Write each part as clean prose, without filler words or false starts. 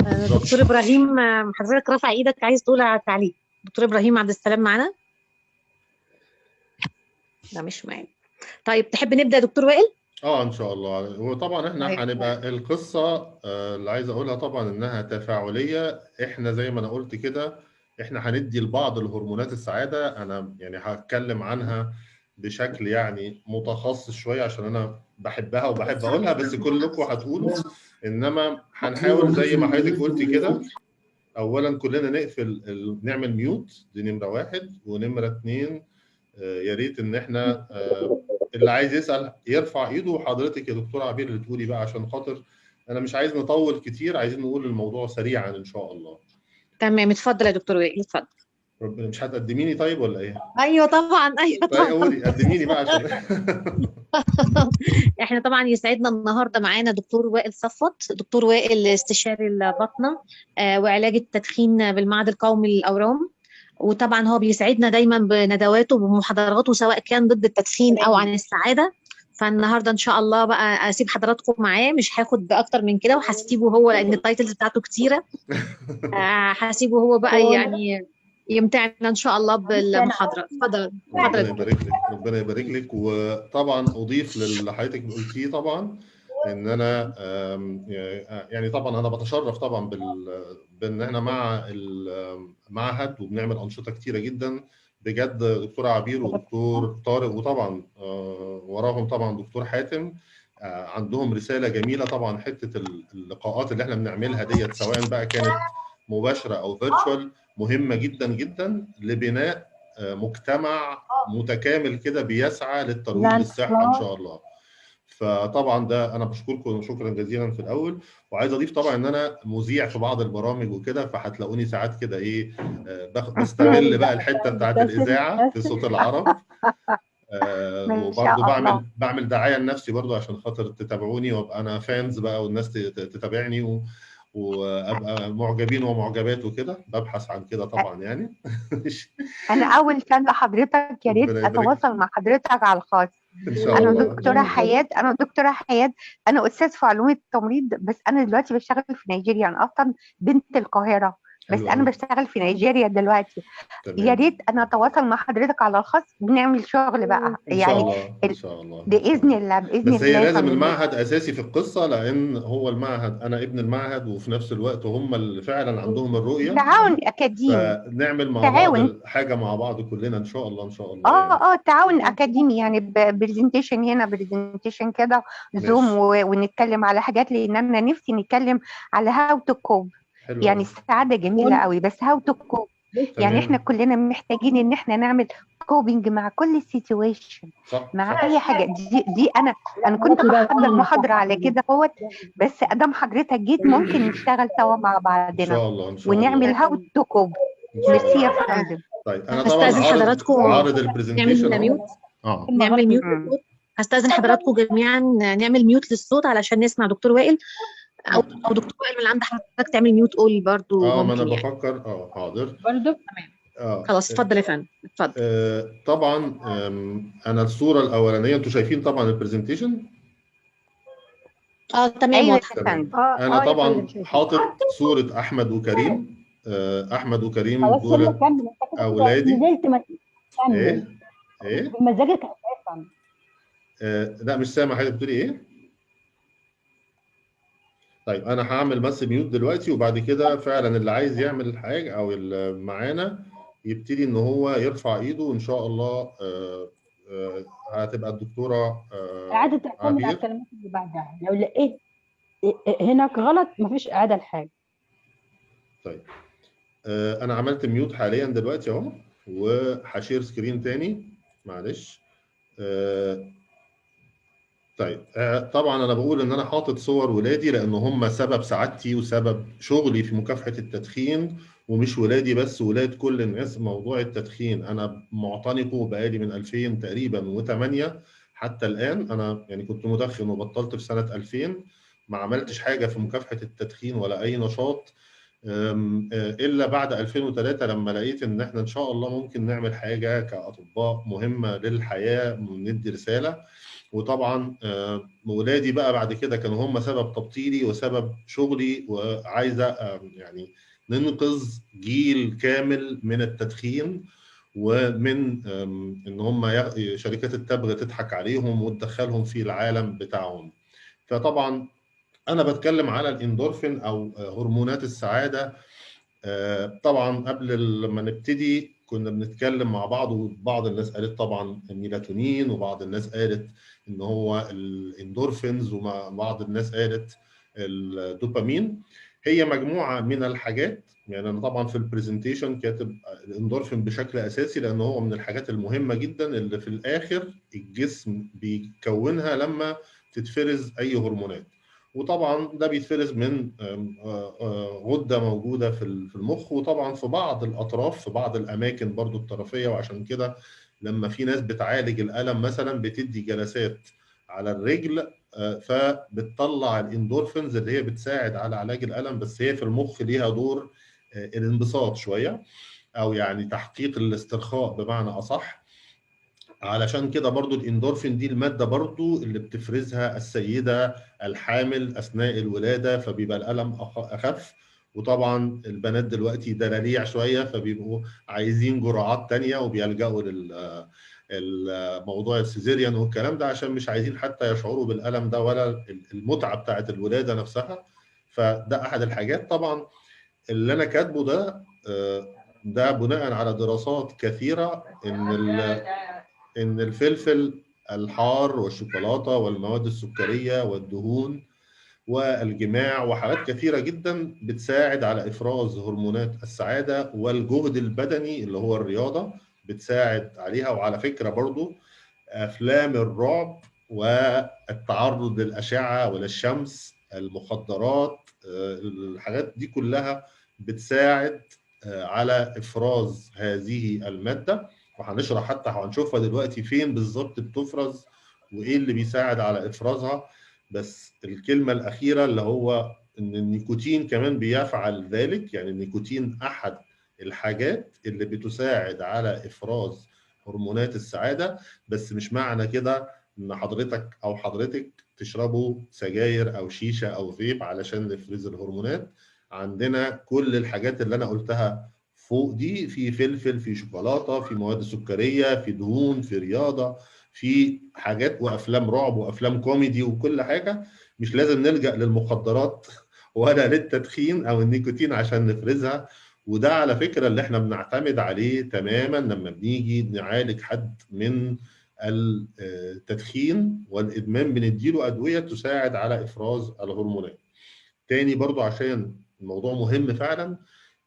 دكتور ابراهيم، حضرتك رافع ايدك عايز تقول على التعليق. دكتور ابراهيم عبد السلام معانا؟ لا مش معانا. طيب تحب نبدا يا دكتور وائل؟ ان شاء الله. وطبعا احنا هنبقى القصة اللي عايز اقولها طبعا انها تفاعلية. احنا زي ما انا قلت كده احنا هندي لبعض الهرمونات السعادة. انا يعني هتكلم عنها بشكل يعني متخصص شوية عشان انا بحبها وبحب اقولها، بس كلكم هتقولوا، انما هنحاول زي ما حضرتك قلتي كده. اولا كلنا نقفل، نعمل mute، دي نمره 1، ونمره 2 يا ريت ان احنا اللي عايز يسال يرفع ايده، وحضرتك يا دكتورة عبير اللي تقولي بقى عشان خاطر انا مش عايز نطول كتير، عايزين نقول الموضوع سريعا ان شاء الله. تمام، اتفضل يا دكتور وائل، اتفضل. ربنا، مش هتقدميني طيب ولا ايه؟ ايوه طبعا، ايوه طبعا. طيب قولي، قدميني بقى عشان احنا طبعا يسعدنا النهارده معانا دكتور وائل صفوت. دكتور وائل استشاري الباطنة وعلاج التدخين بالمعهد القومي للاورام، وطبعا هو بيسعدنا دايما بندواته وبمحاضراته سواء كان ضد التدخين او عن السعادة. فالنهارده ان شاء الله بقى اسيب حضراتكم معاه، مش هاخد اكتر من كده، وهسيبه هو لان ال titles بتاعته كتيرة. هسيبه هو بقى يعني يمتعنا ان شاء الله بالمحاضره. اتفضل. ربنا يبارك لك، ربنا يبارك لك. وطبعا اضيف للي حضرتك قلتيه طبعا ان انا يعني طبعا انا بتشرف طبعا بان احنا مع المعهد وبنعمل انشطة كتيرة جدا بجد. دكتورة عبير ودكتور طارق وطبعا وراهم طبعا دكتور حاتم، عندهم رسالة جميلة طبعا. حتة اللقاءات اللي احنا بنعملها ديت سواء بقى كانت مباشرة او virtual مهمة جدا جدا لبناء مجتمع متكامل كده بيسعى للترويج للصحة ان شاء الله. فطبعا ده انا بشكركم شكرا جزيلا في الاول، وعايز اضيف طبعا ان انا مذيع في بعض البرامج وكده، فهتلاقوني ساعات كده ايه بستغل بقى الحتة بتاعت الاذاعة في صوت العرب، وبرضه بعمل دعاية لنفسي برضه عشان خاطر تتابعوني وابقى انا fans بقى والناس تتابعني وابقى معجبين ومعجبات وكده، ببحث عن كده طبعا يعني. انا اول fan لحضرتك، يا ريت اتواصل مع حضرتك على الخاص. إن شاء انا الله. دكتورة حياة، انا دكتورة حياة، انا استاذ في علوم التمريض، بس انا دلوقتي بشتغل في نيجيريا. انا اصلا بنت القاهرة بس انا بشتغل في نيجيريا دلوقتي. يا ريت انا اتواصل مع حضرتك على الخاص، بنعمل شغل بقى يعني ان شاء الله باذن الله. باذن بس هي الله لازم المعهد اساسي في القصة، لان هو المعهد، انا ابن المعهد، وفي نفس الوقت هم اللي فعلا عندهم الرؤية. تعاون اكاديمي، فنعمل مع بعض حاجة مع بعض كلنا ان شاء الله. ان شاء الله يعني. تعاون اكاديمي يعني، presentation هنا، presentation كده، Zoom، ونتكلم على حاجات، لان انا نفسي نتكلم على how to cope. يعني السعادة جميلة قوي، بس how to cope يعني احنا كلنا محتاجين ان احنا نعمل coping مع كل situation، مع صح. اي حاجة. دي انا كنت بحضر محاضرة على كده اهوت، بس ادام حضرتك جيت ممكن نشتغل سوا مع بعضنا ان شاء الله. ان شاء الله ونعمل how to cope. ميرسي يا فندم. طيب انا طبعا عارض ال presentation. نعمل mute، نعمل mute. هستاذن حضراتكم جميعا نعمل mute للصوت علشان نسمع دكتور وائل، او دكتور وائل من عند حضرتك تعمل mute all برضو. ما انا يعني بفكر. حاضر برضو. تمام. خلاص اتفضل يا فندم، اتفضل. طبعا انا الصورة الاولانية انتوا شايفين طبعا ال presentation. تمام. أيوة. تمام. انا طبعا حاطط صوره احمد وكريم. احمد وكريم دول اولادي. ايه ايه بمزاجك اساسا. لا مش سامع حضرتك بتقولي ايه. طيب انا هعمل بس mute دلوقتي، وبعد كده فعلا اللي عايز يعمل حاجة او اللي معانا يبتدي ان هو يرفع ايده، وان شاء الله هتبقى الدكتورة اعاده تعتمد على الكلمات اللي بعدها. لو لقيت هناك غلط مفيش اعاده لحاجة. طيب انا عملت mute حاليا دلوقتي اهو، وه share screen تاني معلش. طيب طبعا انا بقول ان انا حاطط صور ولادي لان هم سبب سعادتي وسبب شغلي في مكافحة التدخين، ومش ولادي بس، ولاد كل الناس. موضوع التدخين انا معتنقه بقالي من 2000 تقريبا و8 حتى الان. انا يعني كنت مدخن وبطلت في سنة 2000، ما عملتش حاجة في مكافحة التدخين ولا اي نشاط الا بعد 2003 لما لقيت ان احنا ان شاء الله ممكن نعمل حاجة كاطباء مهمة للحياة، ندي رسالة. وطبعا ولادي بقى بعد كده كانوا هم سبب تبطيلي وسبب شغلي، وعايزه يعني ننقذ جيل كامل من التدخين ومن ان هم شركات التبغ تضحك عليهم وتدخلهم في العالم بتاعهم. فطبعا انا بتكلم على الاندورفين او هرمونات السعادة. طبعا قبل ما نبتدي كنا بنتكلم مع بعض، وبعض الناس قالت طبعا الميلاتونين، وبعض الناس قالت ان هو الاندورفينز، وبعض الناس قالت الدوبامين. هي مجموعة من الحاجات. يعني انا طبعا في ال presentation كاتب الاندورفين بشكل اساسي لان هو من الحاجات المهمة جدا اللي في الاخر الجسم بيكونها لما تتفرز اي هرمونات. وطبعا ده بيتفرز من غده موجودة في المخ، وطبعا في بعض الاطراف في بعض الاماكن برضو الطرفيه. وعشان كده لما في ناس بتعالج الالم مثلا بتدي جلسات على الرجل، فبتطلع الاندورفينز اللي هي بتساعد على علاج الالم، بس هي في المخ ليها دور الانبساط شوية، او يعني تحقيق الاسترخاء بمعنى اصح. علشان كده برضو الاندورفين دي المادة برضو اللي بتفرزها السيدة الحامل أثناء الولادة، فبيبقى الألم أخف. وطبعا البنات دلوقتي دلاليع شوية، فبيبقوا عايزين جرعات تانية وبيلجأوا للموضوع ال cesarean والكلام ده، عشان مش عايزين حتى يشعروا بالألم ده ولا المتعة بتاعت الولادة نفسها. فده أحد الحاجات. طبعا اللي أنا كاتبه ده ده بناء على دراسات كثيرة إن الفلفل الحار والشوكولاتة والمواد السكرية والدهون والجماع وحاجات كثيرة جدا بتساعد على إفراز هرمونات السعادة، والجهد البدني اللي هو الرياضة بتساعد عليها. وعلى فكرة برضو أفلام الرعب والتعرض للأشعة وللشمس، المخدرات، الحاجات دي كلها بتساعد على إفراز هذه المادة. وهنشرح حتى هنشوفها دلوقتي فين بالظبط بتفرز وايه اللي بيساعد على افرازها. بس الكلمة الاخيرة اللي هو ان النيكوتين كمان بيفعل ذلك. يعني النيكوتين احد الحاجات اللي بتساعد على افراز هرمونات السعادة، بس مش معنى كده ان حضرتك او حضرتك تشربوا سجاير او شيشة او فيب علشان نفرز الهرمونات. عندنا كل الحاجات اللي انا قلتها فوق دي، في فلفل، في شوكولاتة، في مواد سكريه، في دهون، في رياضة، في حاجات وافلام رعب وافلام كوميدي وكل حاجة. مش لازم نلجأ للمخدرات ولا للتدخين او النيكوتين عشان نفرزها. وده على فكرة اللي احنا بنعتمد عليه تماما لما بنيجي نعالج حد من التدخين والادمان، بنديله ادوية تساعد على افراز الهرمونات. تاني برضو عشان الموضوع مهم فعلا،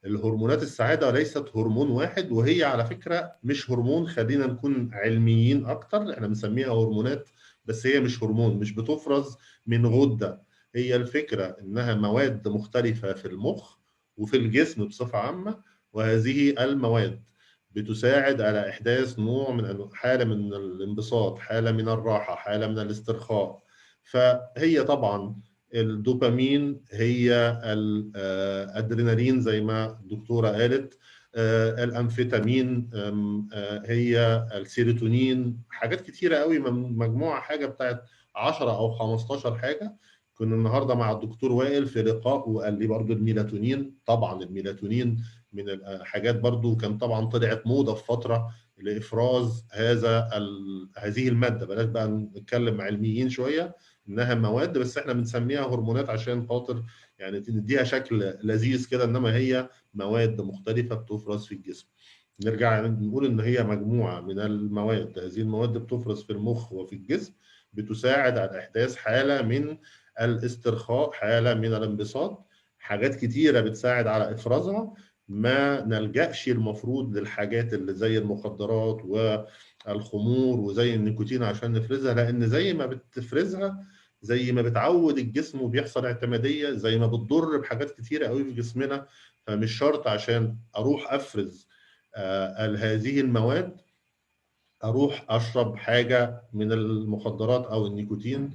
الهرمونات السعادة ليست هرمون واحد، وهي على فكرة مش هرمون، خلينا نكون علميين أكتر، احنا بنسميها هرمونات بس هي مش هرمون، مش بتفرز من غدة. هي الفكرة إنها مواد مختلفة في المخ وفي الجسم بصفة عامة، وهذه المواد بتساعد على إحداث نوع من حالة من الانبساط، حالة من الراحة، حالة من الاسترخاء. فهي طبعا الدوبامين، هي الادرينالين زي ما الدكتورة قالت، الامفيتامين، هي السيروتونين، حاجات كتيرة قوي، مجموعة حاجة بتاعت 10 او 15 حاجة. كنا النهارده مع الدكتور وائل في لقاء وقال لي برضو الميلاتونين. طبعا الميلاتونين من الحاجات برضو كان طبعا طلعت موضة في فترة لافراز هذه المادة. بلاش بقى نتكلم علميين شوية انها مواد، بس احنا بنسميها هرمونات عشان خاطر يعني نديها شكل لذيذ كده، انما هي مواد مختلفة بتفرز في الجسم. نرجع نقول ان هي مجموعة من المواد، هذه المواد بتفرز في المخ وفي الجسم، بتساعد على احداث حاله من الاسترخاء، حاله من الانبساط. حاجات كتيرة بتساعد على افرازها. ما نلجأش المفروض للحاجات اللي زي المخدرات والخمور وزي النيكوتين عشان نفرزها، لان زي ما بتفرزها زي ما بتعود الجسم وبيحصل اعتماديه، زي ما بتضر بحاجات كتيرة قوي في جسمنا. فمش شرط عشان اروح افرز هذه المواد اروح اشرب حاجة من المخدرات او النيكوتين.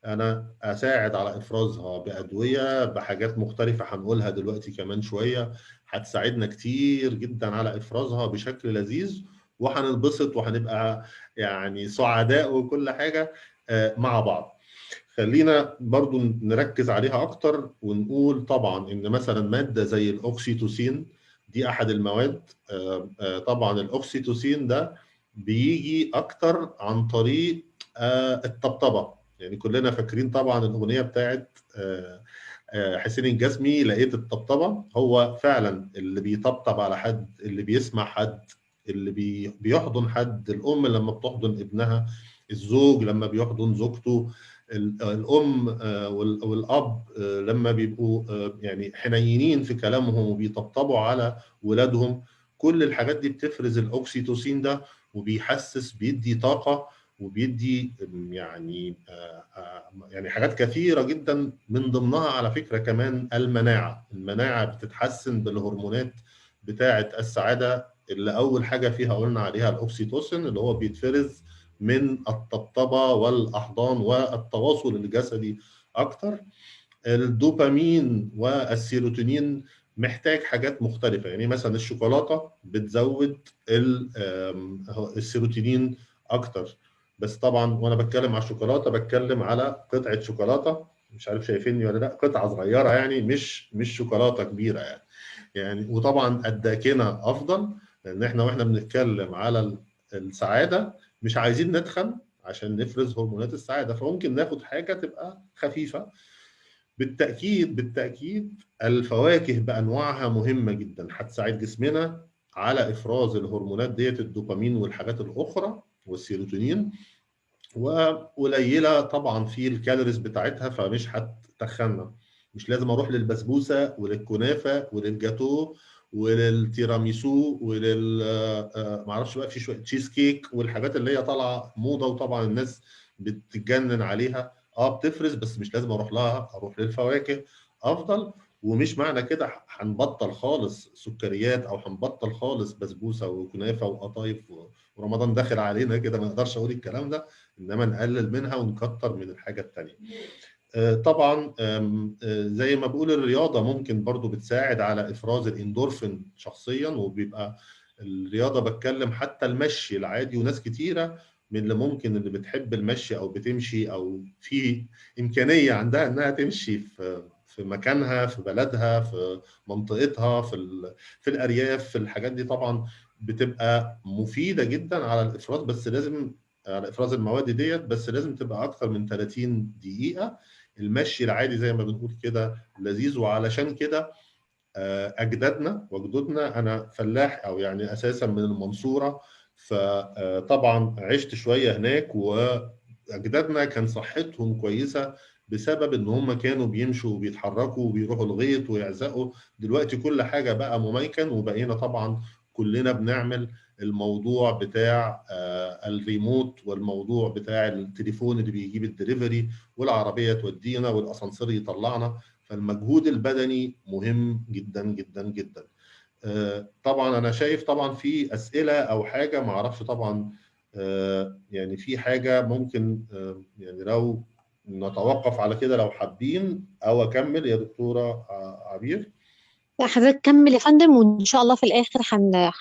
انا اساعد على افرازها بادويه، بحاجات مختلفة هنقولها دلوقتي كمان شوية، هتساعدنا كتير جدا على افرازها بشكل لذيذ، وهننبسط وهنبقى يعني سعداء وكل حاجة. مع بعض. خلينا برضو نركز عليها اكتر ونقول طبعا ان مثلا مادة زي الاوكسيتوسين دي احد المواد. طبعا الاوكسيتوسين ده بيجي اكتر عن طريق الطبطبه. يعني كلنا فاكرين طبعا الاغنية بتاعت حسين الجسمي لقيت الطبطبه. هو فعلا اللي بيطبطب على حد، اللي بيسمع حد، اللي بيحضن حد، الام لما بتحضن ابنها، الزوج لما بيحضن زوجته، الام والاب لما بيبقوا يعني حنينين في كلامهم وبيطبطبوا على ولادهم، كل الحاجات دي بتفرز الاوكسيتوسين ده وبيحسس، بيدي طاقة وبيدي يعني يعني حاجات كثيرة جدا، من ضمنها على فكرة كمان المناعة. المناعة بتتحسن بالهرمونات بتاعه السعادة اللي اول حاجة فيها قلنا عليها الاوكسيتوسين اللي هو بيتفرز من الطبطبه والاحضان والتواصل الجسدي اكتر. الدوبامين والسيروتونين محتاج حاجات مختلفة، يعني مثلا الشوكولاتة بتزود السيروتونين اكتر. بس طبعا وانا بتكلم على الشوكولاتة بتكلم على قطعه شوكولاتة، مش عارف شايفيني ولا لا، قطعه صغيرة يعني، مش شوكولاتة كبيرة يعني. وطبعا الداكنة افضل، لان احنا واحنا بنتكلم على السعادة مش عايزين ندخن عشان نفرز هرمونات السعادة، فممكن ناخد حاجة تبقى خفيفة. بالتاكيد بالتاكيد الفواكه بانواعها مهمة جدا، هتساعد جسمنا على افراز الهرمونات ديت، الدوبامين والحاجات الاخرى والسيروتونين، وقليله طبعا في ال calories بتاعتها فمش هتتخننا. مش لازم اروح للبسبوسه وللكنافه وللجاتو وللتيراميسو ولل معرفش بقى في شوية تشيز كيك والحاجات اللي هي طالعه موضة وطبعا الناس بتتجنن عليها. بتفرز بس مش لازم اروح لها، اروح للفواكه افضل. ومش معنى كده هنبطل خالص سكريات او هنبطل خالص بسبوسه وكنافه وقطايف ورمضان داخل علينا كده، ما اقدرش اقول الكلام ده، انما نقلل منها ونكتر من الحاجة الثانية. طبعا زي ما بقول الرياضة ممكن برضو بتساعد على افراز الاندورفين شخصيا، وبيبقى الرياضة بتكلم حتى المشي العادي، وناس كتيرة من اللي ممكن اللي بتحب المشي او بتمشي او في امكانية عندها انها تمشي في مكانها، في بلدها، في منطقتها، في الارياف، في الحاجات دي طبعا بتبقى مفيدة جدا على الافراز، بس لازم على افراز المواد ديت، بس لازم تبقى اكتر من 30 دقيقة. المشي العادي زي ما بنقول كده لذيذ، وعلشان كده اجدادنا وجدودنا، انا فلاح او يعني اساسا من المنصورة، فطبعا عشت شوية هناك، واجدادنا كان صحتهم كويسة بسبب ان هم كانوا بيمشوا وبيتحركوا وبيروحوا الغيط ويعزقوا. دلوقتي كل حاجة بقى مميكن، وبقينا طبعا كلنا بنعمل الموضوع بتاع الريموت والموضوع بتاع التليفون اللي بيجيب الدليفري والعربية تودينا والاسانسير يطلعنا، فالمجهود البدني مهم جدا جدا جدا. طبعا انا شايف طبعا في اسئلة او حاجة ما اعرفش طبعا، يعني في حاجة ممكن يعني لو نتوقف على كده لو حابين، او اكمل يا دكتورة عبير؟ لا حضرتك كمل يا فندم، وان شاء الله في الاخر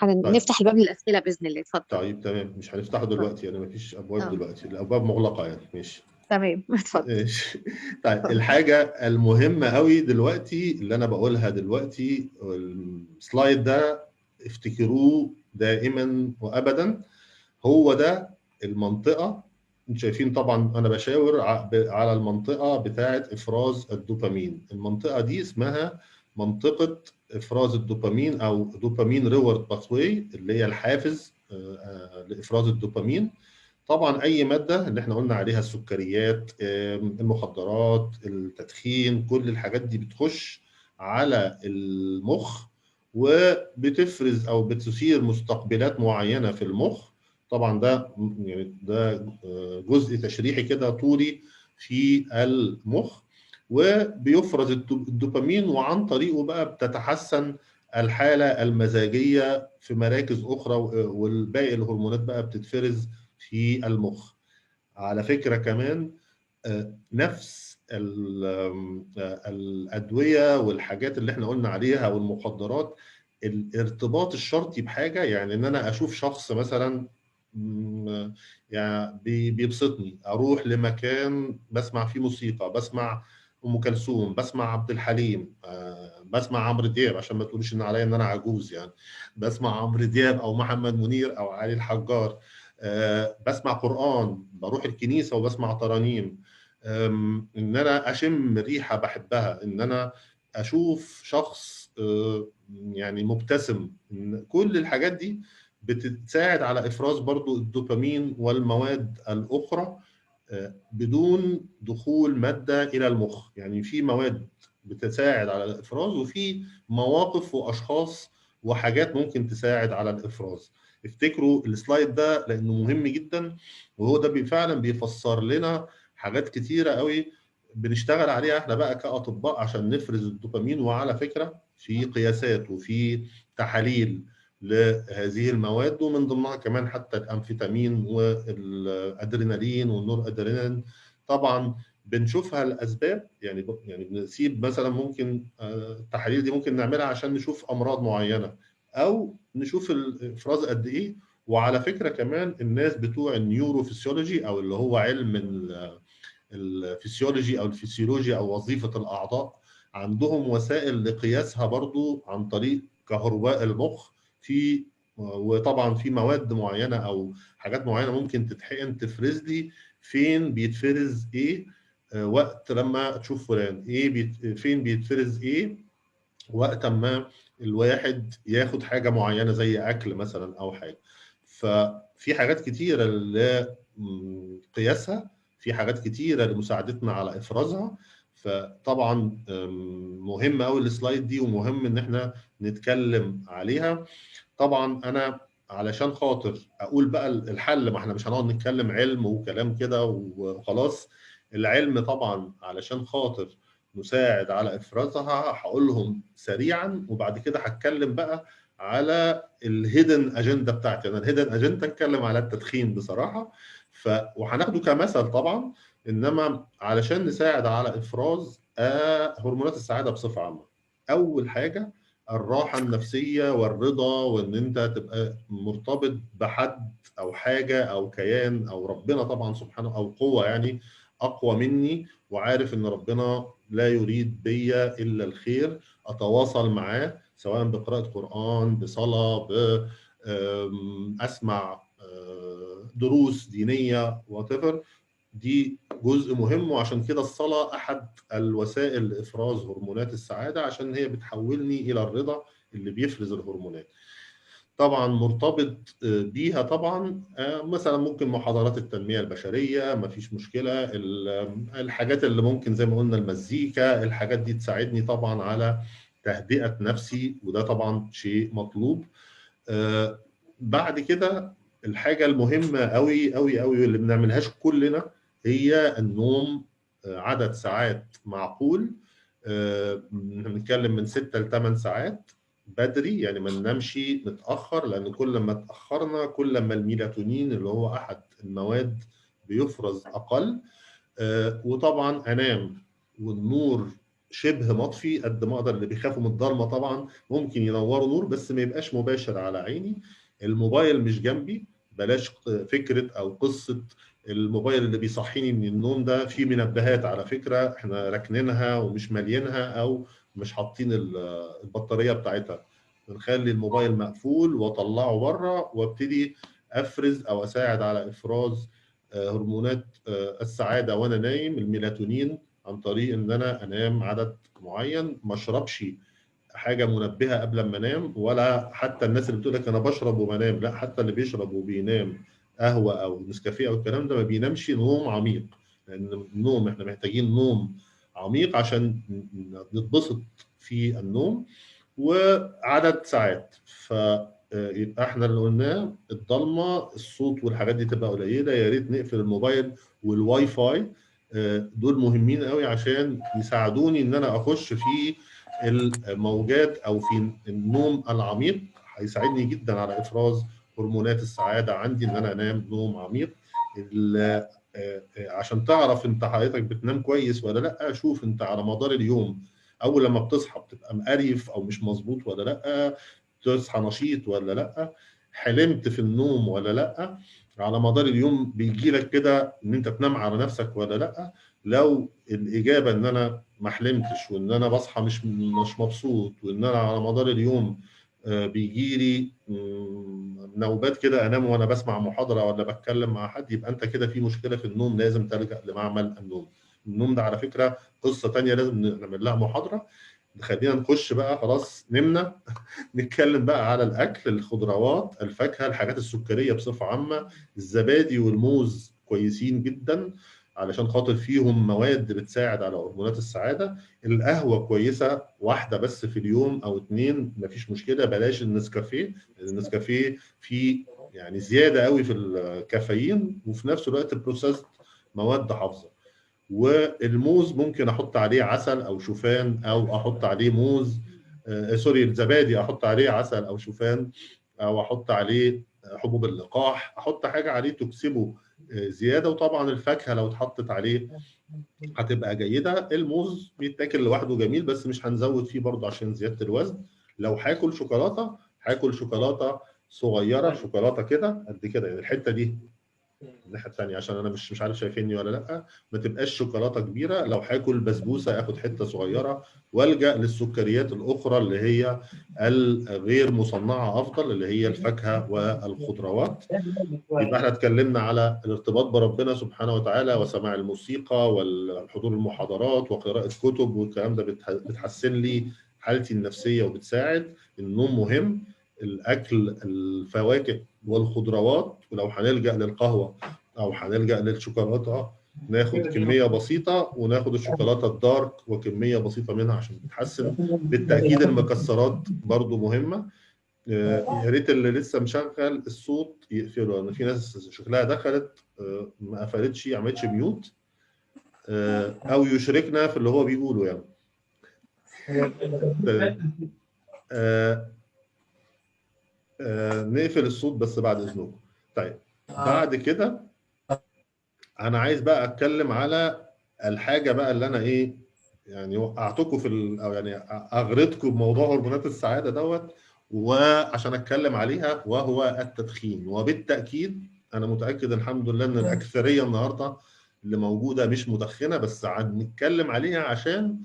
هنفتح الباب للاسئلة باذن الله. اتفضل. طيب تمام، مش هنفتحه دلوقتي يعني، مفيش ابواب دلوقتي، الابواب مغلقة يعني. ماشي تمام، اتفضل. ماشي. طيب الحاجة المهمة قوي دلوقتي اللي انا بقولها دلوقتي، ال slide ده افتكروه دائما وابدا، هو ده المنطقة. انتوا شايفين طبعا انا بشاور على المنطقة بتاعه افراز الدوبامين. المنطقة دي اسمها منطقة افراز الدوبامين او dopamine reward pathway، اللي هي الحافز لافراز الدوبامين. طبعا اي مادة اللي احنا قلنا عليها، السكريات، المخدرات، التدخين، كل الحاجات دي بتخش على المخ وبتفرز او بتثير مستقبلات معينة في المخ. طبعا ده يعني ده جزء تشريحي كده طولي في المخ، وبيفرز الدوبامين، وعن طريقه بقى بتتحسن الحالة المزاجية في مراكز اخرى، والباقي الهرمونات بقى بتتفرز في المخ. على فكرة كمان نفس الادوية والحاجات اللي احنا قلنا عليها والمخدرات، الارتباط الشرطي بحاجة، يعني ان انا اشوف شخص مثلا يعني بيبسطني، اروح لمكان بسمع فيه موسيقى، بسمع ام كلثوم، بسمع عبد الحليم، بسمع عمرو دياب، عشان ما تقوليش ان عليا ان انا عجوز يعني، بسمع عمرو دياب او محمد منير او علي الحجار، بسمع قرآن، بروح الكنيسة وبسمع ترانيم، ان انا اشم ريحة بحبها، ان انا اشوف شخص يعني مبتسم. كل الحاجات دي بتساعد على افراز برضو الدوبامين والمواد الاخرى بدون دخول مادة الى المخ. يعني في مواد بتساعد على الافراز، وفي مواقف واشخاص وحاجات ممكن تساعد على الافراز. افتكروا ال slide ده لانه مهم جدا، وهو ده فعلا بيفسر لنا حاجات كتيرة قوي بنشتغل عليها احنا بقى كاطباء عشان نفرز الدوبامين. وعلى فكرة في قياسات وفي تحاليل لهذه المواد، ومن ضمنها كمان حتى الامفيتامين والادرينالين والنور ادرينالين. طبعا بنشوفها الاسباب، يعني بنسيب مثلا ممكن التحاليل دي ممكن نعملها عشان نشوف امراض معينة او نشوف الافراز قد ايه. وعلى فكرة كمان الناس بتوع ال neurophysiology او اللي هو علم الفسيولوجي او الفسيولوجيا او وظيفة الاعضاء، عندهم وسائل لقياسها برضو عن طريق كهرباء المخ، في وطبعا في مواد معينة او حاجات معينة ممكن تتحقن تفرز لي فين بيتفرز ايه وقت لما تشوف فلان ايه فين بيتفرز ايه وقت ما الواحد ياخد حاجة معينة زي اكل مثلا او حاجة. ففي حاجات كتيرة لقياسها، في حاجات كتيرة لمساعدتنا على افرازها. فطبعا مهم قوي ال slide دي، ومهم ان احنا نتكلم عليها. طبعا انا علشان خاطر اقول بقى الحل، ما احنا مش هنقعد نتكلم علم وكلام كده وخلاص. العلم طبعا علشان خاطر نساعد على افرازها هقولهم سريعا، وبعد كده هتكلم بقى على ال hidden agenda بتاعتي. انا ال hidden agenda اتكلم على التدخين بصراحة، وهناخده كمثل طبعا، انما علشان نساعد على افراز هرمونات السعادة بصفة عامة. اول حاجة الراحة النفسية والرضا، وان انت تبقى مرتبط بحد او حاجة او كيان او ربنا طبعا سبحانه، او قوة يعني اقوى مني، وعارف ان ربنا لا يريد بيا الا الخير، اتواصل معاه سواء بقراءة قران، بصلاة، اسمع دروس دينية whatever. دي جزء مهم، وعشان كده الصلاة احد الوسائل لافراز هرمونات السعادة، عشان هي بتحولني الى الرضا اللي بيفرز الهرمونات. طبعا مرتبط بيها طبعا مثلا ممكن محاضرات التنمية البشرية، مفيش مشكلة، الحاجات اللي ممكن زي ما قلنا المزيكا، الحاجات دي تساعدني طبعا على تهدئه نفسي، وده طبعا شيء مطلوب. بعد كده الحاجة المهمة قوي قوي قوي اللي بنعملهاش كلنا هي النوم، عدد ساعات معقول، بنتكلم من 6 ل 8 ساعات بدري، يعني ما ننامش متاخر، لان كل ما اتاخرنا كل ما الميلاتونين اللي هو احد المواد بيفرز اقل. وطبعا انام والنور شبه مطفي قد ما اقدر، اللي بيخافوا من الضلمة طبعا ممكن ينوروا نور بس ما يبقاش مباشر على عيني. الموبايل مش جنبي، بلاش فكرة او قصة الموبايل اللي بيصحيني من النوم ده، في منبهات على فكرة احنا راكنينها ومش مالينها او مش حاطين البطارية بتاعتها، بنخلي الموبايل مقفول واطلعه بره وابتدي افرز او اساعد على افراز هرمونات السعادة وانا نايم، الميلاتونين، عن طريق ان انا انام عدد معين، ما اشربش حاجة منبهه قبل ما انام، ولا حتى الناس اللي بتقول لك انا بشرب وبنام، لا، حتى اللي بيشرب وبينام قهوة او نسكافيه او الكلام ده ما بينامش نوم عميق، لان النوم احنا محتاجين نوم عميق عشان نتبسط في النوم. وعدد ساعات، فيبقى احنا اللي قلناه الضلمة، الصوت والحاجات دي تبقى قليله، يا ريت نقفل الموبايل والواي فاي، دول مهمين قوي عشان يساعدوني ان انا اخش في الموجات او في النوم العميق، هيساعدني جدا على افراز هرمونات السعادة عندي ان انا انام نوم عميق. عشان تعرف انت حضرتك بتنام كويس ولا لا، شوف انت على مدار اليوم اول لما بتصحى بتبقى مقريف او مش مظبوط ولا لا، تصحى نشيط ولا لا، حلمت في النوم ولا لا. على مدار اليوم بيجي لك كده ان انت تنام على نفسك ولا لا؟ لو الاجابة ان انا ما حلمتش، وان انا بصحى مش مبسوط، وان انا على مدار اليوم بيجي لي نوبات كده انام وانا بسمع محاضرة ولا بتكلم مع حد، يبقى انت كده في مشكلة في النوم، لازم تلجأ لمعمل النوم. النوم ده على فكرة قصة ثانية لازم نعمل لها محاضرة. خلينا نخش بقى، خلاص نمنا نتكلم بقى على الاكل، الخضروات، الفاكهة، الحاجات السكريه بصفة عامة. الزبادي والموز كويسين جدا علشان خاطر فيهم مواد بتساعد على هرمونات السعادة. القهوة كويسة، واحدة بس في اليوم او 2 مفيش مشكلة. بلاش النسكافيه، النسكافيه فيه يعني زيادة قوي في الكافيين، وفي نفس الوقت processed مواد حافظه. والموز ممكن احط عليه عسل او شوفان، او احط عليه موز، sorry الزبادي احط عليه عسل او شوفان، او احط عليه حبوب اللقاح، احط حاجة عليه تكسبه زيادة. وطبعا الفاكهة لو اتحطت عليه هتبقى جيدة. الموز بيتاكل لوحده جميل، بس مش هنزود فيه برضه عشان زيادة الوزن. لو هاكل شوكولاتة، هاكل شوكولاتة صغيرة، شوكولاتة كده قد كده، يعني الحتة دي الناحية الثانية عشان انا مش عارف شايفيني ولا لا، ما تبقاش شوكولاتة كبيرة. لو هاكل بسبوسه اخد حتة صغيرة، والجا للسكريات الاخرى اللي هي الغير مصنعه افضل، اللي هي الفاكهة والخضروات. يبقى احنا اتكلمنا على الارتباط بربنا سبحانه وتعالى، وسماع الموسيقى، والحضور المحاضرات، وقراءة كتب، والكلام ده بتحسن لي حالتي النفسية وبتساعد. النوم مهم، الاكل، الفواكه والخضروات، ولو هنلجأ للقهوة او هنلجأ للشوكولاته ناخد كمية بسيطة، وناخد الشوكولاتة الدارك وكمية بسيطة منها عشان تتحسن. بالتاكيد المكسرات برضو مهمة. يا ريت اللي لسه مشغل الصوت يقفله، لان في ناس شكلها دخلت ما قفلتش، ما عملتش ميوت، او يشركنا في اللي هو بيقوله يعني. نقفل الصوت بس بعد اذنكم. طيب بعد كده انا عايز بقى اتكلم على الحاجة بقى اللي انا ايه يعني وقعتكم في او يعني اغرتكم بموضوع هرمونات السعادة دوت، وعشان اتكلم عليها، وهو التدخين. وبالتاكيد انا متاكد الحمد لله ان الاكثرية النهارده اللي موجودة مش مدخنه، بس هنتكلم عليها عشان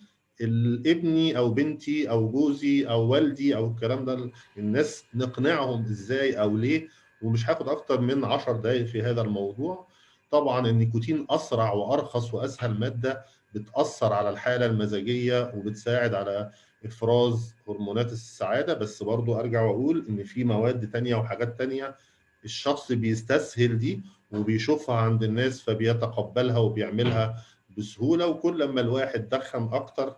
ابني او بنتي او جوزي او والدي او الكلام ده، الناس نقنعهم ازاي او ليه. ومش هاخد اكتر من 10 دقائق في هذا الموضوع. طبعا النيكوتين اسرع وارخص واسهل مادة بتاثر على الحالة المزاجية وبتساعد على افراز هرمونات السعادة، بس برضو ارجع واقول ان في مواد تانية وحاجات تانية الشخص بيستسهل دي وبيشوفها عند الناس فبيتقبلها وبيعملها بسهولة. وكل ما الواحد دخن اكتر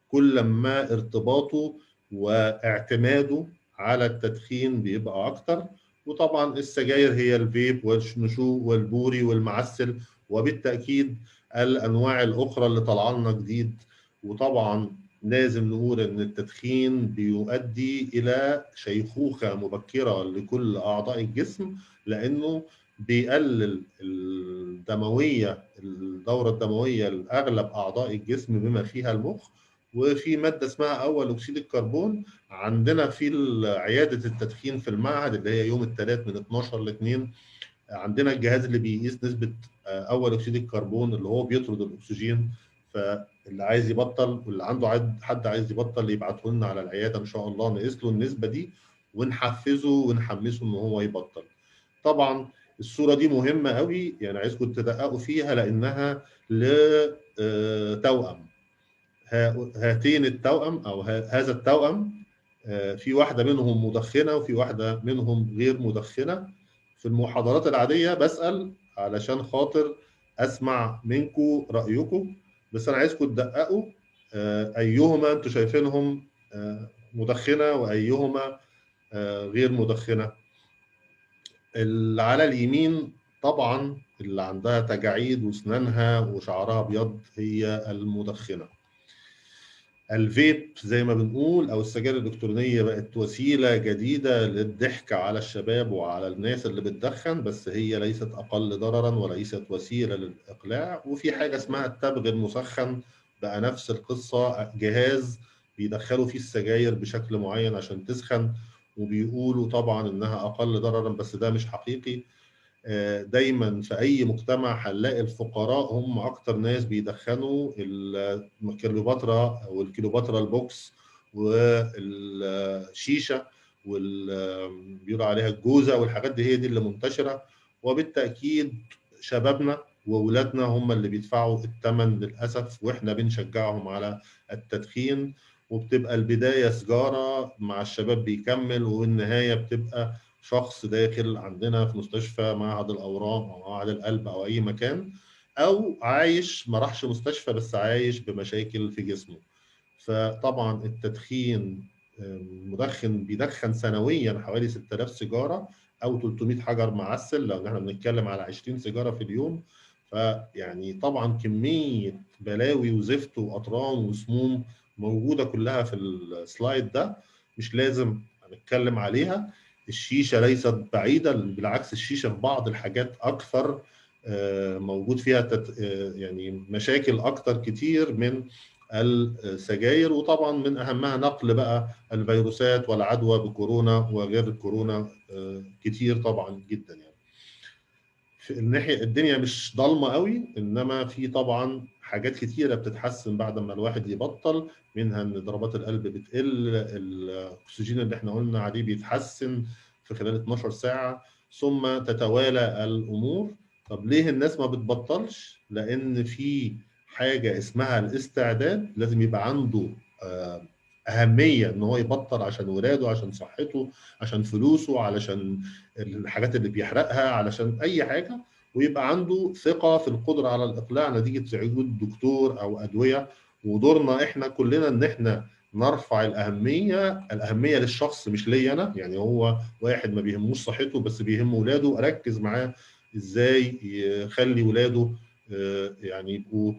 كل ما ارتباطه واعتماده على التدخين بيبقى اكتر. وطبعا السجاير هي الفيب والنشو والبوري والمعسل، وبالتاكيد الانواع الاخرى اللي طالعه لنا جديد. وطبعا لازم نقول ان التدخين بيؤدي الى شيخوخة مبكرة لكل اعضاء الجسم، لانه بيقلل الدموية، الدورة الدموية لاغلب اعضاء الجسم بما فيها المخ. وفي مادة اسمها اول اكسيد الكربون عندنا في عيادة التدخين في المعهد اللي هي يوم الثلاث من 12 ل 2، عندنا الجهاز اللي بيقيس نسبه اول اكسيد الكربون اللي هو بيطرد الاكسجين. فاللي عايز يبطل واللي عنده حد عايز يبطل يبعته لنا على العيادة ان شاء الله، نقيس له النسبة دي ونحفزه ونحمسه ان هو يبطل. طبعا الصورة دي مهمة قوي، يعني عايزكم تدققوا فيها لانها لتوأم. هاتين التوأم او هذا التوأم، في واحدة منهم مدخنه وفي واحدة منهم غير مدخنه. في المحاضرات العادية بسأل علشان خاطر اسمع منكم رايكم، بس انا عايزكم تدققوا ايهما انتوا شايفينهم مدخنه وايهما غير مدخنه. اللي على اليمين طبعا اللي عندها تجاعيد واسنانها وشعرها ابيض هي المدخنه. الفيب زي ما بنقول او السجاير الالكترونية بقت وسيلة جديدة للضحك على الشباب وعلى الناس اللي بتدخن، بس هي ليست اقل ضررا وليست وسيلة للاقلاع. وفي حاجة اسمها التبغ المسخن، بقى نفس القصة، جهاز بيدخلوا فيه السجاير بشكل معين عشان تسخن، وبيقولوا طبعا انها اقل ضررا، بس ده مش حقيقي. دايما في اي مجتمع هنلاقي الفقراء هم اكتر ناس بيدخنوا الكليوباترا والكليوباترا ال box والشيشه بيقولوا عليها الجوزه والحاجات دي، هي دي اللي منتشرة. وبالتاكيد شبابنا وولادنا هم اللي بيدفعوا الثمن للاسف، واحنا بنشجعهم على التدخين، وبتبقى البداية سجاره مع الشباب بيكمل، والنهاية بتبقى شخص داخل عندنا في مستشفى معهد الاورام او معهد القلب او اي مكان، او عايش ما راحش مستشفى بس عايش بمشاكل في جسمه. فطبعا التدخين، المدخن بيدخن سنويا حوالي 6000 سيجارة او 300 حجر معسل، لو احنا بنتكلم على 20 سيجارة في اليوم. فيعني طبعا كمية بلاوي وزفت واطران وسموم موجودة كلها في ال slide ده، مش لازم نتكلم عليها. الشيشة ليست بعيدة، بالعكس الشيشة في بعض الحاجات اكثر موجود فيها يعني مشاكل اكثر كتير من السجاير، وطبعا من اهمها نقل بقى الفيروسات والعدوى بكورونا وغير الكورونا كتير طبعا جدا. يعني في الناحية الدنيا مش ضلمة قوي، انما في طبعا حاجات كتيرة بتتحسن بعد ما الواحد يبطل، منها ان ضربات القلب بتقل، الاكسجين اللي احنا قلنا عليه بيتحسن في خلال 12 ساعة، ثم تتوالى الامور. طب ليه الناس ما بتبطلش؟ لان في حاجة اسمها الاستعداد، لازم يبقى عنده اهمية ان هو يبطل عشان ولاده، عشان صحته، عشان فلوسه، علشان الحاجات اللي بيحرقها، علشان اي حاجة، ويبقى عنده ثقة في القدرة على الاقلاع نتيجة وجود دكتور او ادوية. ودورنا احنا كلنا ان احنا نرفع الاهمية للشخص، مش ليا انا. يعني هو واحد ما بيهموش صحته بس بيهم ولاده، اركز معاه ازاي يخلي ولاده يعني يبقوا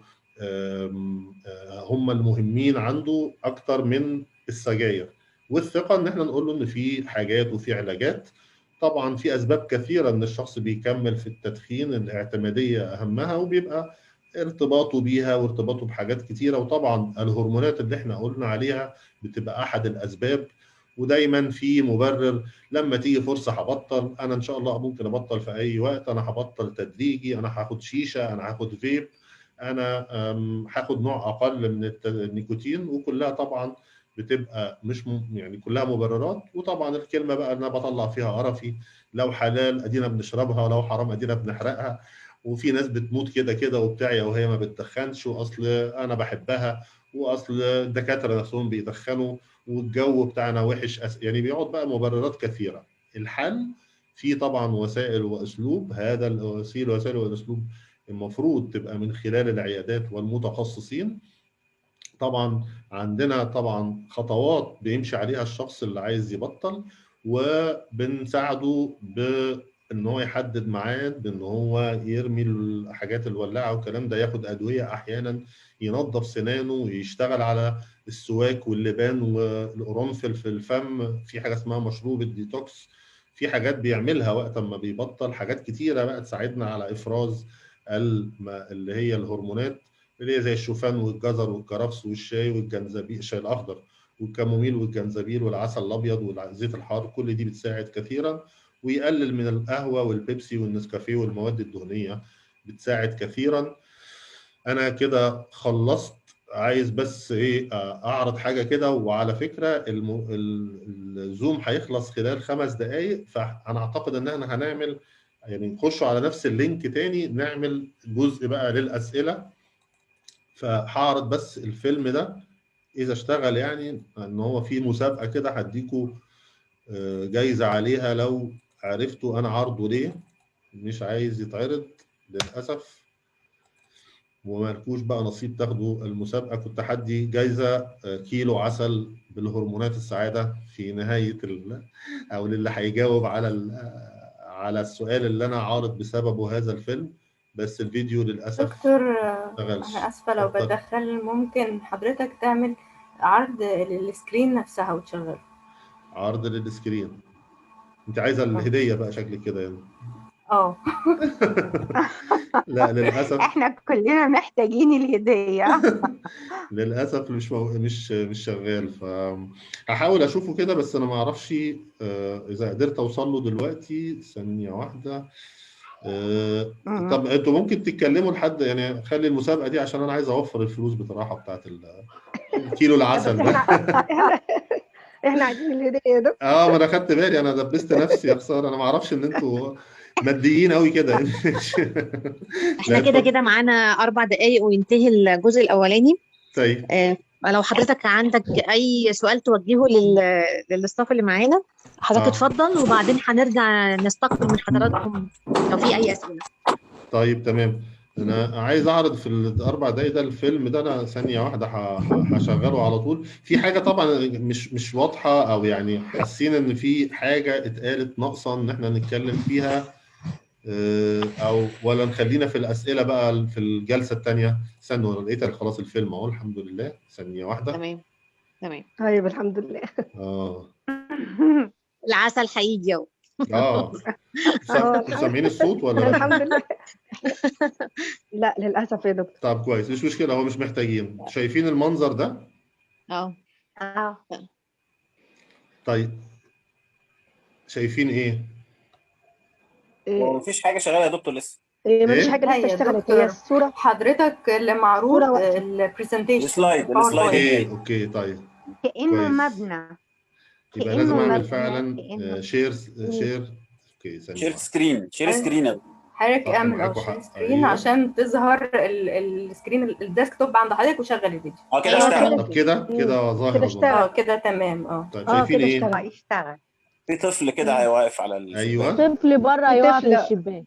هم المهمين عنده اكتر من السجاير. والثقة ان احنا نقول له ان في حاجات وفي علاجات. طبعا في اسباب كثيرة ان الشخص بيكمل في التدخين، الاعتماديه اهمها، وبيبقى ارتباطه بيها وارتباطه بحاجات كثيرة، وطبعا الهرمونات اللي احنا قلنا عليها بتبقى احد الاسباب. ودايما في مبرر، لما تيجي فرصة هبطل، انا ان شاء الله ممكن ابطل في اي وقت، انا هبطل تدريجي، انا هاخد شيشة، انا هاخد فيب، انا هاخد نوع اقل من النيكوتين، وكلها طبعا بتبقى مش يعني كلها مبررات. وطبعا الكلمة بقى انا بطلع فيها قرفي، لو حلال ادينا بنشربها، ولو حرام ادينا بنحرقها، وفي ناس بتموت كده كده وبتاع وهي ما بتدخنش، واصل انا بحبها، واصل الدكاترة نفسهم بيدخنوا، والجو بتاعنا وحش، يعني بيقعد بقى مبررات كثيرة. الحل في طبعا وسائل واسلوب، هذا الوسيلة وسائل والاسلوب المفروض تبقى من خلال العيادات والمتخصصين. طبعا عندنا طبعا خطوات بيمشي عليها الشخص اللي عايز يبطل، وبنساعده بان هو يحدد ميعاد، بان هو يرمي الحاجات الولاعه والكلام ده، ياخد ادوية احيانا، ينظف سنانه، ويشتغل على السواك واللبان والقرنفل في الفم، في حاجة اسمها مشروب الديتوكس، في حاجات بيعملها وقت ما بيبطل، حاجات كتيرة بقى تساعدنا على افراز اللي هي الهرمونات اللي هي زي الشوفان والجزر والكرفس والشاي والجنزبيل، الشاي الاخضر والكاموميل والجنزبيل والعسل الابيض والزيت الحار، كل دي بتساعد كثيرا. ويقلل من القهوة والبيبسي والنسكافيه والمواد الدهنية، بتساعد كثيرا. انا كده خلصت، عايز بس ايه اعرض حاجة كده. وعلى فكرة الزوم هيخلص خلال 5 دقائق، فانا اعتقد ان احنا هنعمل يعني نخشوا على نفس ال link تاني، نعمل جزء بقى للاسئلة. فهعرض بس الفيلم ده اذا اشتغل، يعني ان هو في مسابقة كده هديكوا جايزة عليها لو عرفتوا انا عرضه ليه. مش عايز يتعرض للاسف، ومالكوش بقى نصيب تاخدوا المسابقة. كنت هدي جايزة كيلو عسل بالهرمونات السعادة في نهاية او للي هيجاوب على السؤال اللي انا عارض بسببه هذا الفيلم، بس الفيديو للاسف دكتور انا اسفه لو بتدخل، ممكن حضرتك تعمل عرض لل screen نفسها وتشغله؟ عرض لل screen؟ انت عايزه الهدية بقى شكلك كده يعني. اه لا للاسف احنا كلنا محتاجين الهدية. للاسف مش شغال، فهحاول اشوفه كده بس انا ما اعرفش اذا قدرت اوصل له دلوقتي. ثانية واحدة، طب انتوا ممكن تتكلموا لحد يعني، خلي المسابقة دي عشان انا عايز اوفر الفلوس بصراحة بتاعت الكيلو العسل ده. احنا عايزين الهدية يا دكتور. ما انا خدت بالي، انا دبست نفسي يا خسارة، انا ما اعرفش ان انتوا ماديين قوي كده. احنا كده كده معانا 4 دقايق وينتهي الجزء الاولاني. طيب لو حضرتك عندك اي سؤال توجهه لل staff اللي معانا حضرتك اتفضل، وبعدين هنرجع نستقبل من حضراتكم لو في اي اسئلة. طيب تمام. انا عايز اعرض في ال4 دقايق ده الفيلم ده، انا ثانية واحدة هشغله على طول. في حاجة طبعا مش واضحة، او يعني حاسين ان في حاجة اتقالت ناقصه ان احنا نتكلم فيها، او ولا نخلينا في الاسئلة بقى في الجلسة الثانية؟ استنوا، انا لقيت خلاص الفيلم اهو الحمد لله. ثانية واحدة. تمام تمام. طيب الحمد لله. العسل هيجي اهو. سامعين الصوت ولا لا؟ الحمد لله. لا للاسف يا دكتور. طب كويس، مش مشكلة، هو مش محتاجين. شايفين المنظر ده؟ طيب شايفين ايه؟ هو مفيش حاجة شغالة يا دكتور لسه. ايه مفيش حاجة لسه اشتغلت، هي الصورة حضرتك اللي معروض ال presentation ال slide. okay طيب، كانه مبنى، يبقى لازم اعمل فعلا share. okay share screen، share screen. حضرتك اعمل share screen عشان تظهر ال screen ال desktop عند حضرتك، وشغل الفيديو. كده اشتغل. طب كده كده ظاهر. كده تمام. طيب شايفين ايه؟ اشتغل. في طفل كده واقف على ايوه، طفل بره يقف في الشباك.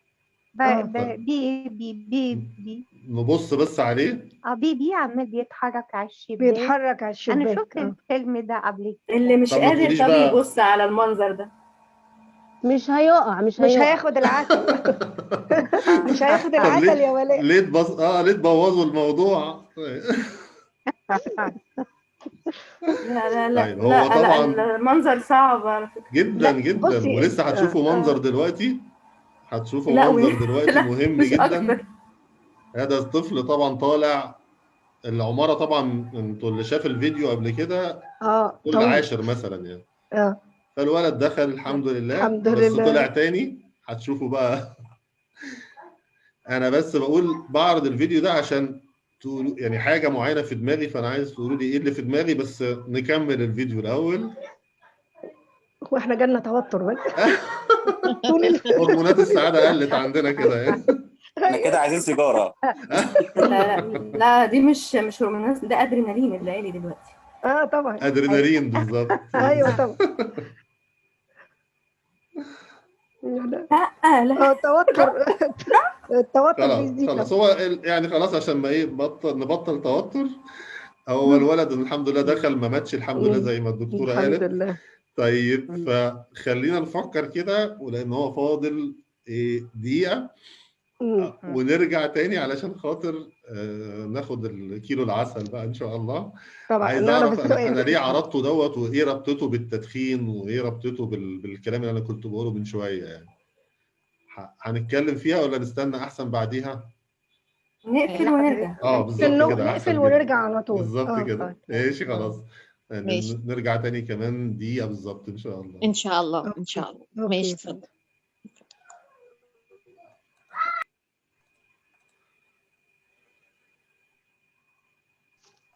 بي بي بي بي نبص بس عليه. baby عمال بيتحرك على الشباك، بيتحرك على الشباك. انا شفت الفيلم ده قبل كده. اللي مش قادر طب يبص على المنظر ده مش هيقع، مش هياخد العسل. مش هياخد العسل يا ولاء. ليه ليه تبوظوا الموضوع؟ لا لا لا. طيب هو طبعا المنظر صعب على فكرة جدا جدا، ولسه هتشوفوا منظر دلوقتي، هتشوفوا منظر دلوقتي مهم جدا. هذا الطفل طبعا طالع العمارة، طبعا انتوا اللي شاف الفيديو قبل كده كل عاشر مثلا يعني. فالولد دخل الحمد لله، الحمد لله، بس طلع تاني. هتشوفوا بقى. انا بس بقول بعرض الفيديو ده عشان تقولوا يعني حاجة معينة في دماغي، فانا عايز تقولوا لي ايه اللي في دماغي، بس نكمل الفيديو الاول. واحنا جالنا توتر بس. هرمونات السعادة قلت عندنا كده يعني. احنا كده عايزين سيجارة. لا لا، دي مش هرمونات، ده ادرينالين اللي عالي دلوقتي. طبعا ادرينالين بالظبط. ايوه طبعا. لا لا، التوتر التوتر بيزيد خلاص. هو يعني خلاص عشان ما ايه نبطل توتر. هو الولد الحمد لله دخل ما ماتش الحمد لله زي ما الدكتورة قالت الحمد لله. طيب فخلينا نفكر كده، ولان هو فاضل دقيقة ونرجع تاني علشان خاطر ناخد الكيلو العسل بقى ان شاء الله. طبعا عايز اعرف انا ليه عرضته دوت، وايه ربطته بالتدخين، وايه ربطته بالكلام اللي انا كنت بقوله من شوية يعني. هنتكلم فيها ولا نستنى احسن بعديها؟ نقفل ونرجع. بالظبط كده، نقفل ونرجع على طول بالظبط كده. ماشي خلاص، يعني نرجع تاني كمان دقيقة بالظبط ان شاء الله. ان شاء الله ان شاء الله. ماشي اتفضل.